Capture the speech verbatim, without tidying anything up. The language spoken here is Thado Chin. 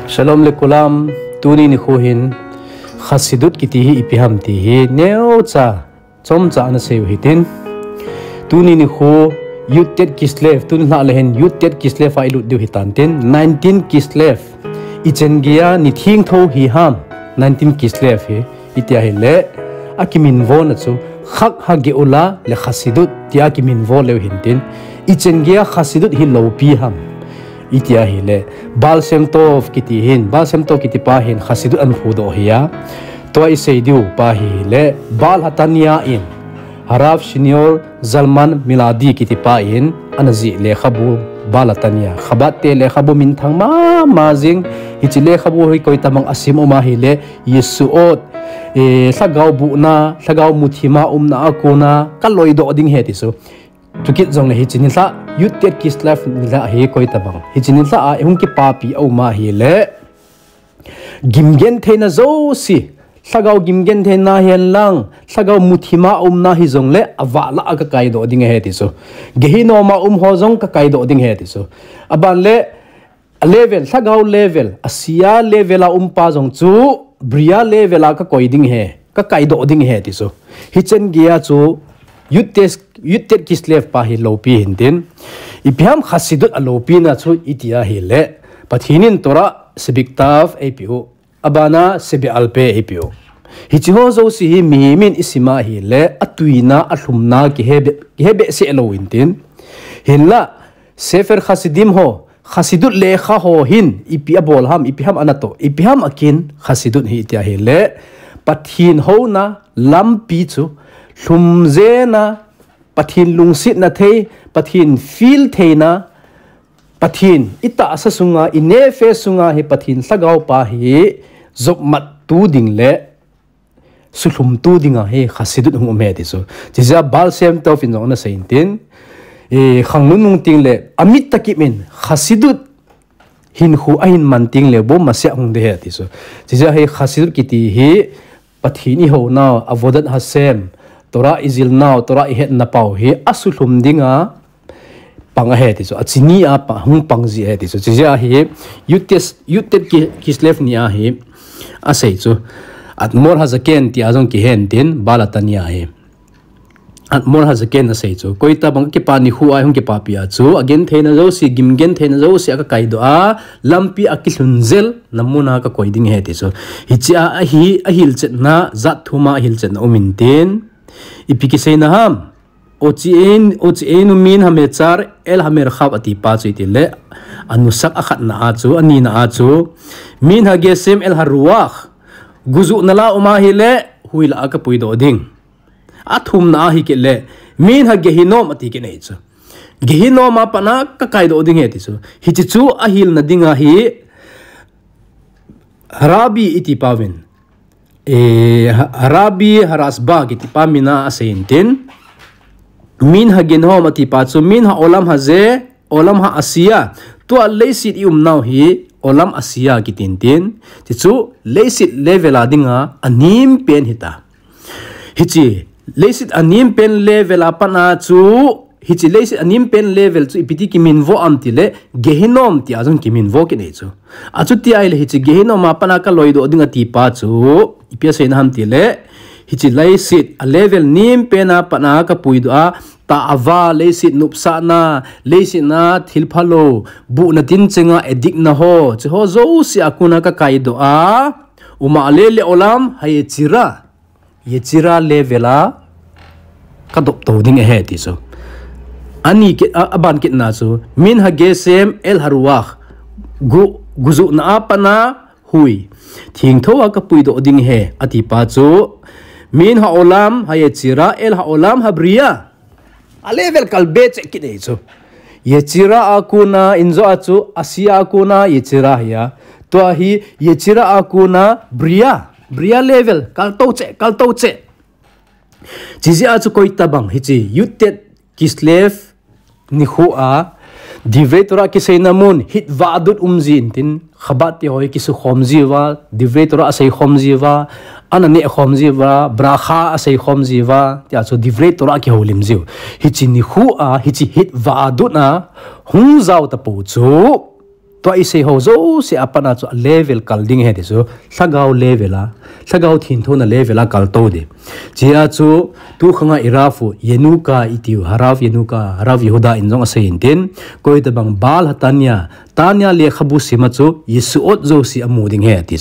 Shalom le kulam, tuni nikho hin Chassidut kiti hi ipi ham ti hi neocha chomcha ana seiu hitin. Tuni nikho Yud Tet Kislev, tuni lha le hin Yud Tet Kislev a ilut diu hitan tin, nineteen Kislev, ichan geiya ni thengtho hi ham, nineteen Kislev hi, itia hile, akiminvo na chu, Chag HaGeula le Chassidut tia kiminvo leu hintin, ichan geiya Chassidut hi lopi ham, itia hile, Baal Shem Tov kiti hin, Baal Shem Tov kiti pa hin Chassidut ana phudoh hi a, tua isei diu pa hile, Baal HaTanya in, Harav Senior Zalman Miladi kiti pa in, ana jih lekhabu, Baal HaTanya, Chabad te lekhabu minthang mama jing, hiche lekhabu hi koitabang asim um ahile, Yesod, eh, lhagao buhna, lhagao muthima umna a kona, kaloidoh ding ahi ti chu. Chukit jongle hiche nilhah, Yud Tet Kislev nilhah hi koitabang. Hiche nilhah a, ihung kipapi a um ahile, gimgentheina jouse, lhagao gimgentheina hihen lang, lhagao muthima umna hijongle, avah lah a kakaidoh ding ahi ti chu. Gehinnom a um ho jong kakaidoh ding ahi ti chu. Aban le, a level, lhagao level, asia level a um pa jong chu, Bria level a kakoi ding ahi, kakaidoh ding ahi ti chu. Hichan geiya chu, Yud Tet, Yud Tet Kislev pa hi lopi hintin. Ipi ham Chassidut a lopina chu itia hile, Pathen in Torah Shebektav eipeu, abana Sebe'al Peh eipeu. Hiche ho jouse hi mihem in isim ahile, atuina, alhumna, kihe be, kihe behseh lou hintin. Hinla, Sefer Chassidim ho, Chassidut lekha ho hin, ipi abol ham, ipi ham ana toh, ipi ham akin, Chassidut hi itia hile, Pathen houna lampi chu, lhumjena, Pathen lungsetna thei, Pathen feel theina, Pathen itahsa sunga, inephesh sunga hi Pathen lhagao pa hi jopmattu ding le sulhumtu dinga hi Chassidut hung um ahi ti chu. Chujeh a Baal Shem Tov in jong ana seiyin tin, eh, khang nunung teng le amit takim in Chassidut hinkho ahin man teng le bou masea hung ding ahi ti chu. Chujeh a hi Chassidut kiti hi Pathen ihounau, Avodat Hashem, Torah ijilnau, Torah ihetnau hi asuhlum dinga pang ahi ti chu, achini a pa, hung pang ji ahi ti chu. Chujeh a hi, Yud Tet, Yud Tet Ki-, Kislev ni a hi, asei chu. Admor HaZaken tia jong kihen tin, Baal HaTanya hi. Admor HaZaken asei chu. Koitabang kipa nikho a hung kipapi a chu, agentheina jouse, gimgentheina jouse a kakaidoh a, lampi a kilhunjel, na muna kakoi ding ahi ti chu. Hiche a, ahi, ahilchetna, jat thum a ahilchetna um intin. Ipi kiseina ham. Otsi'ein, Otsi'einu min hametzar el hamerchav ati pa chu iti le, anusak akhatna a chu, anina a chu, min hagesem el haruach, gujuhna la um ahile, hui lah a kapuidoh ding. Athumna a hi kit le, min hagehinom ati kit nei chu. Gehinom a pat a kakaidoh ding ahi ti chu. Hiche chu ahilna dinga hi, Rabbi iti pauvin. Eh, Ha-, Rabbi HaRashba kiti pa min a aseiyin tin. Min hagehinom ati pa chu min haolam haze, olam ha'asia. Tua leiset i umnau hi olam asia kitin tin. Ti chu leiset level a dinga anem pen hita. Hiche, leiset anem pen level a pat a chu, hiche leiset anem pen level chu ipi ti kiminvo am ti le, Gehinom tia jong kiminvo kit nei chu. Achuti ahile hiche Gehinom a pat a kaloidoh ding ati pa chu, ipi aseina ham ti le, hiche leiset a level nem pen a pat a kapuidoh a, ta'ava, leiset nopsahna, leiset a thil phalou, buhna tinchenga addictna ho, chuho jouse a kona kakaidoh a, umale le'olam ha'yetzira. Yetzira level a kadop to ding ahi ti chu. Ani kit a, aban kitna chu. Min hagesem el haruach. Gu, gujuhna a pat a hui. Thengtho a kapuidoh ding ahi ati pa chu. Min ha'olam ha'yetzira el ha'olam habria. A level kalbe cheh kit nei chu. Yetzira a kona injo a chu, asia a kona Yetzira hi a. Tua hi Yetzira a kona Bria. Bria level, kalto cheh, kalto cheh. Chujeh a chu koitabang hiche, Yud Tet Kislev nikho a, Divrei Torah kiseina mun, Hitvaadut um jin tin, Chabad te ho hi kisukhom jiuva, Divrei Torah aseikhom jiuva, ana nehkhom jiuva, bracha aseikhom jiuva, tia chu Divrei Torah kihoulim jiu. Hiche nikho a, hiche Hitvaadut a, hung jao tapou chu, Tua isei ho jouse a pat a chu a level kal ding ahi ti chu, lhagao level a, lhagao thengtho na level a kal tou ding. Hichea chu, tukhang a i Rav u Yanuka i tiu, Harav Yanuka, Harav Yehuda in jong asei in tin, koi tabang Baal HaTanya, Tanya lekhabu sim a chu, Yesod jouse amu ding ahi ti.